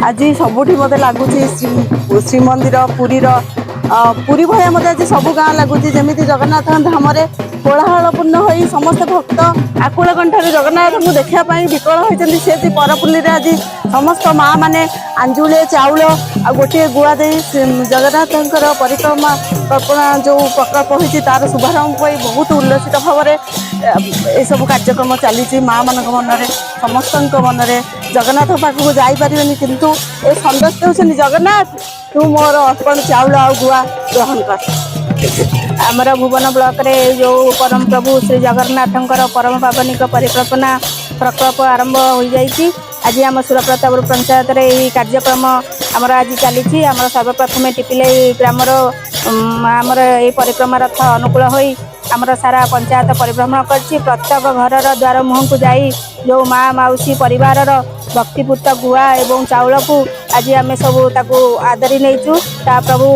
ଆଜି ସବୁଠି ମୋତେ ଲାଗୁଛି ଶ୍ରୀମନ୍ଦିର ପୁରୀର ପୁରୀ ଭଳିଆ ମୋତେ ଆଜି ସବୁ ଗାଁ ଲାଗୁଛି। ଯେମିତି ଜଗନ୍ନାଥ ଧାମରେ କୋଳାହଳପୂର୍ଣ୍ଣ ହୋଇ ସମସ୍ତେ ଭକ୍ତ ଆକୁଳ କଣ୍ଠରେ ଜଗନ୍ନାଥଙ୍କୁ ଦେଖିବା ପାଇଁ ବିକଳ ହୋଇଛନ୍ତି, ସେଠି ପରପଲ୍ଲୀରେ ଆଜି ସମସ୍ତ ମା ମାନେ ଆଞ୍ଜୁଳିଏ ଚାଉଳ ଆଉ ଗୋଟିଏ ଗୁଆ ଦେଇ ଜଗନ୍ନାଥଙ୍କର ପରିକ୍ରମା କଳ୍ପନା ଯେଉଁ ପ୍ରକଳ୍ପ ହୋଇଛି, ତାର ଶୁଭାରମ୍ଭ ପାଇଁ ବହୁତ ଉଲ୍ଲସିତ ଭାବରେ ଏସବୁ କାର୍ଯ୍ୟକ୍ରମ ଚାଲିଛି। ମା ମାନଙ୍କ ମନରେ, ସମସ୍ତଙ୍କ ମନରେ, ଜଗନ୍ନାଥ ପାଖକୁ ଯାଇପାରିବେନି, କିନ୍ତୁ ଏ ସନ୍ଦେଶ ଦେଉଛନ୍ତି, "ଜଗନ୍ନାଥ, ତୁ ମୋର ଅର୍ପଣ ଚାଉଳ ଆଉ ଗୁଆ ଗ୍ରହଣ କର।" ଆମର ଭୁବନ ବ୍ଲକରେ ଯେଉଁ ପରମ ପ୍ରଭୁ ଶ୍ରୀ ଜଗନ୍ନାଥଙ୍କର ପରମ ପାବନିକ ପରିକଳ୍ପନା ପ୍ରକଳ୍ପ ଆରମ୍ଭ ହୋଇଯାଇଛି। ଆଜି ଆମ ସୁରପ୍ରତାପପୁର ପଞ୍ଚାୟତରେ ଏହି କାର୍ଯ୍ୟକ୍ରମ ଆମର ଆଜି ଚାଲିଛି। ଆମର ସର୍ବପ୍ରଥମେ ଟିପିଲେଇ ଗ୍ରାମର ଆମର ଏହି ପରିକ୍ରମା ରଥ ଅନୁକୂଳ ହୋଇ ଆମର ସାରା ପଞ୍ଚାୟତ ପରିଭ୍ରମଣ କରିଛି। ପ୍ରତ୍ୟେକ ଘରର ଦ୍ୱାର ମୁହଁକୁ ଯାଇ ଯେଉଁ ମା ମାଉସୀ ପରିବାରର ଭକ୍ତିପୂତ ଗୁଆ ଏବଂ ଚାଉଳକୁ ଆଜି ଆମେ ସବୁ ତାକୁ ଆଦରି ନେଇଛୁ। ତା ପ୍ରଭୁ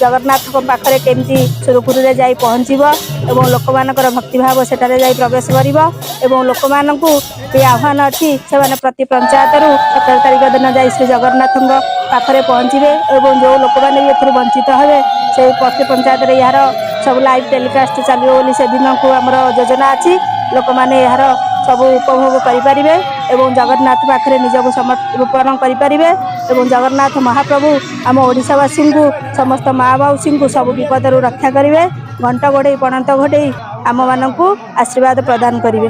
ଜଗନ୍ନାଥଙ୍କ ପାଖରେ କେମିତି ସୁରୁଖୁରୁରେ ଯାଇ ପହଞ୍ଚିବ ଏବଂ ଲୋକମାନଙ୍କର ଭକ୍ତିଭାବ ସେଠାରେ ଯାଇ ପ୍ରବେଶ କରିବ ଏବଂ ଲୋକମାନଙ୍କୁ ଏ ଆହ୍ୱାନ ଅଛି, ସେମାନେ ପ୍ରତି ପଞ୍ଚାୟତରୁ 17 ତାରିଖ ଦିନ ଯାଇ ଶ୍ରୀ ଜଗନ୍ନାଥଙ୍କ ପାଖରେ ପହଞ୍ଚିବେ ଏବଂ ଯେଉଁ ଲୋକମାନେ ବି ଏଥିରୁ ବଞ୍ଚିତ ହେବେ, ସେଇ ପ୍ରତି ପଞ୍ଚାୟତରେ ଏହାର ସବୁ ଲାଇଭ୍ ଟେଲିକାଷ୍ଟ ଚାଲିବ ବୋଲି ସେଦିନକୁ ଆମର ଯୋଜନା ଅଛି। ଲୋକମାନେ ଏହାର ସବୁ ଉପଭୋଗ କରିପାରିବେ ଏବଂ ଜଗନ୍ନାଥ ପାଖରେ ନିଜକୁ ସମର୍ପଣ କରିପାରିବେ ଏବଂ ଜଗନ୍ନାଥ ମହାପ୍ରଭୁ ଆମ ଓଡ଼ିଶାବାସୀଙ୍କୁ, ସମସ୍ତ ମା ମାଉସୀଙ୍କୁ ସବୁ ବିପଦରୁ ରକ୍ଷା କରିବେ। ଘଣ୍ଟ ଘୋଡ଼େଇ, ପଣତ ଘୋଡ଼େଇ ଆମମାନଙ୍କୁ ଆଶୀର୍ବାଦ ପ୍ରଦାନ କରିବେ।